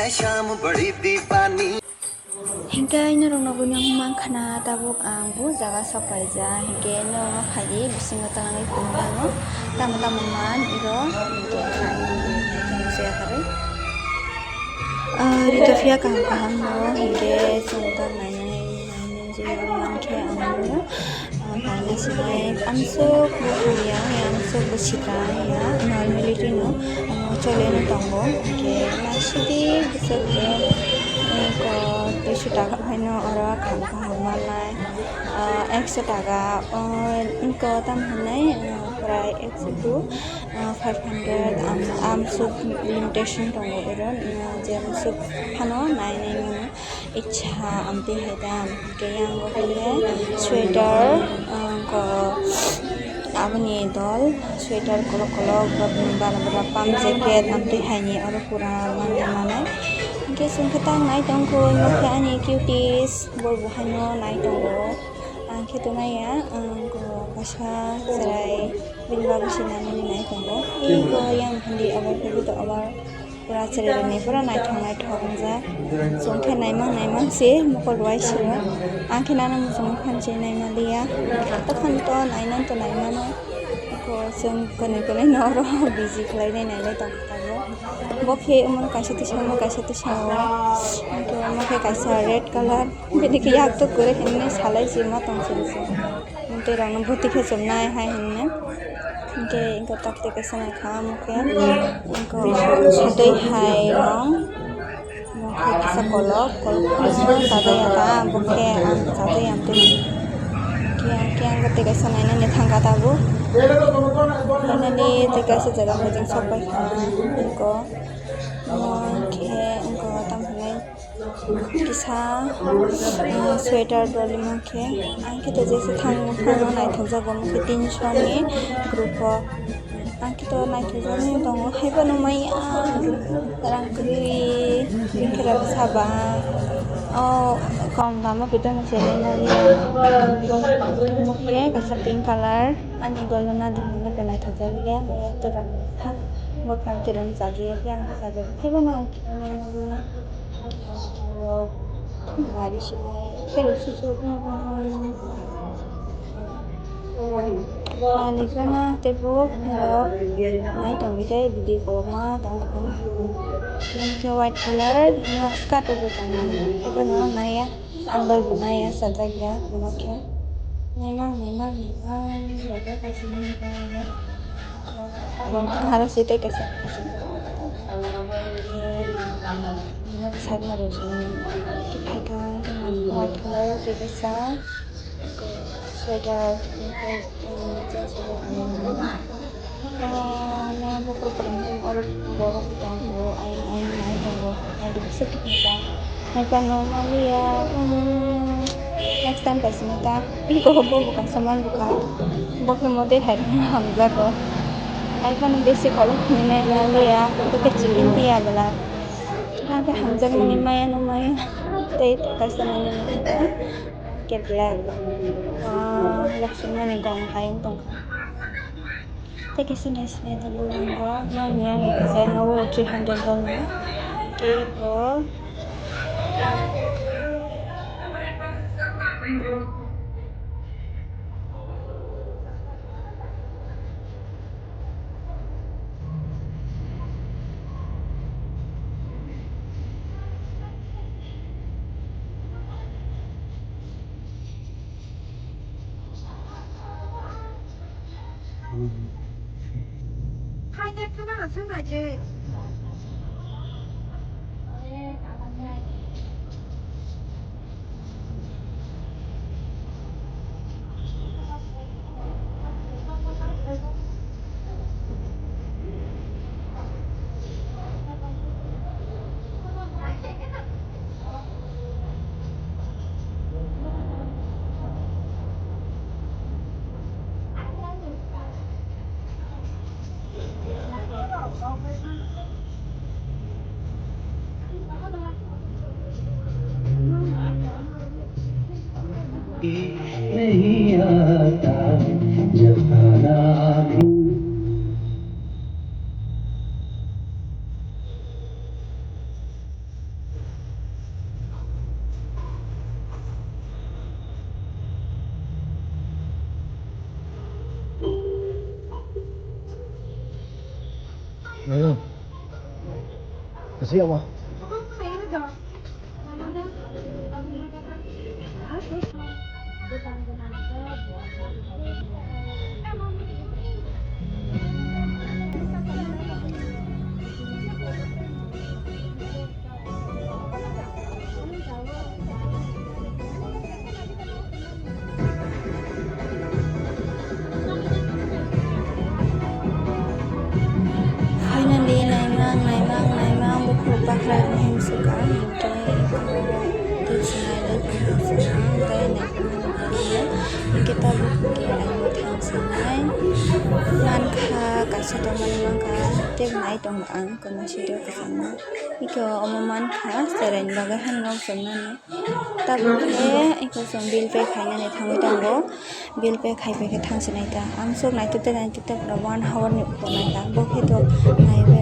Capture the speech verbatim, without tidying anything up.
Hinkhe norok no buino wngmang khna tabuk ang bo jaga sok paijak, hinkhe norok no phaidi bisingo tangnai tongmani tamo tamo man iro hinkhe ang tongmani se yakarwi. Ah, rito phiya kaham kaham no hinkhe chwng tak nainai nainai je mankhe ang no. Ang kainwi sinai, amsuk bo hamya, ya amsuk bo sitra, ya normality no, omo choli no tongo. Hinkhe naisidi bwswk je, eh, ko duiso taka haino oro kaham kaham manlai, ah, ekso taka, oh, ko tamo hinai, ah, prai ekso to, ah, five hundred, am-, amsuk limitation tongo oro, ah, je amsuk phano nai nai mano. Icha amtwi hai da, hinkhe yang bo khe sweater, ah, ko aboni dol sweater kolok kolok, bana bana pam jacket amtwi hai ni oro pura manwi manai. Hinkhe chwng khe tak nai tongkha, imo khe ani cuties, bo bo haino nai tongo. Ang khe tongnai ya, ah, ko kaisa chwrai bini bagwi se nani nai tongo. Iko yang hindi abar khe to abar. Pura chwrairokni pura naithok naithok wngjak. Chwng khe naimang naimang se mokol rwui siro. Ang khe nana muchung phano se naima liya. Tokhan to nainani to naimano. Eko chwng kwnwi kwnwi no oro busy khlainai nailai tongkha tabuk. Bo khe omo kaisa tisa omo kaisa tisa o. Eko omo khe kaisa red colour. Bini khe yak tok kwrwi hinwi salai se ma tong se se. Tei rok no bwtwi khe chumnai hai hinwi. Hinkhe eko tak twi kaisa naikha omo khe. Eko twi hai rong. Omo khe kisa kolok, kolok no chajak ya ta, bo khe ang chajak ya twi. Khe ang khe ang twi kaisa nainani thangkha tabuk. Nainani twi kaisa jaga hojing sok pai kha. Eko omo khe eko tamo hinai. Kisa, ah, sweater dol imo khe. Ang khe to jesa thang phano naithokjago omo khe tinso ni group o. Ang khe to naithokjaknai tongo. Haiphano maya rang kwrwi bini khe rok saba. O kom dama khe tamo se nai ya. Omo khe kaisa pink colour. Ani golona dihino khe naithokjak ya. Maya to rang kha. Bo khe ang twi rang chajak ya. Ang khe chajak. Haiphano. Alikana tebuk nai tongwi tei bidi kolokma tongkha. White colour skirt rok tongmani. Abo no naiya. Ang bai bo naiya sajak ya. Naimang naimang naimang. Aro site kaisa. Sakna rok sini. White colour kaisa. Sweater. Borok tongo, ayang ayang nai tongo. Nai tongo. Naiphano maliya, mm, next time kaisa nai ta. Iko bo bo kaisa man bwkha. Bo khe mode hai hamjago. Naiphano besi kolok hinwi nai maliya. Bo khe chikon tiya bwla. Ang khe hamjakmani maya no maya. Tei kaisa nai nai ta. Khe black. Ah, laksumani gong hai wng tongkha. Tei kaisa naisingni tabuk nango, manya ni kisa nogo three hundred dollar. Tei bo. नहीं आता जब आना भी। Kasi apa? Finally, naimang, naimang, naimang, bukhuk bakhrang himsukha, hingkhe eko tei chinai lai tongkha, hingkhe naikolmani bagwi hingkhe tabuk hingkhe ang thangsinai mankha, kaisa tongmani mankha, tei nai tongo ang kono side kwchangma. Eko omo mankha, cheraini bagwi hango chomnani. Tabuk khe eko chwng bill pay khainani thangwi tongo. Bill pay khai pai khe thangsinai ta. Ang sok naitute naitute pura one hour ni ukur nai ta. Bo khe to naiwi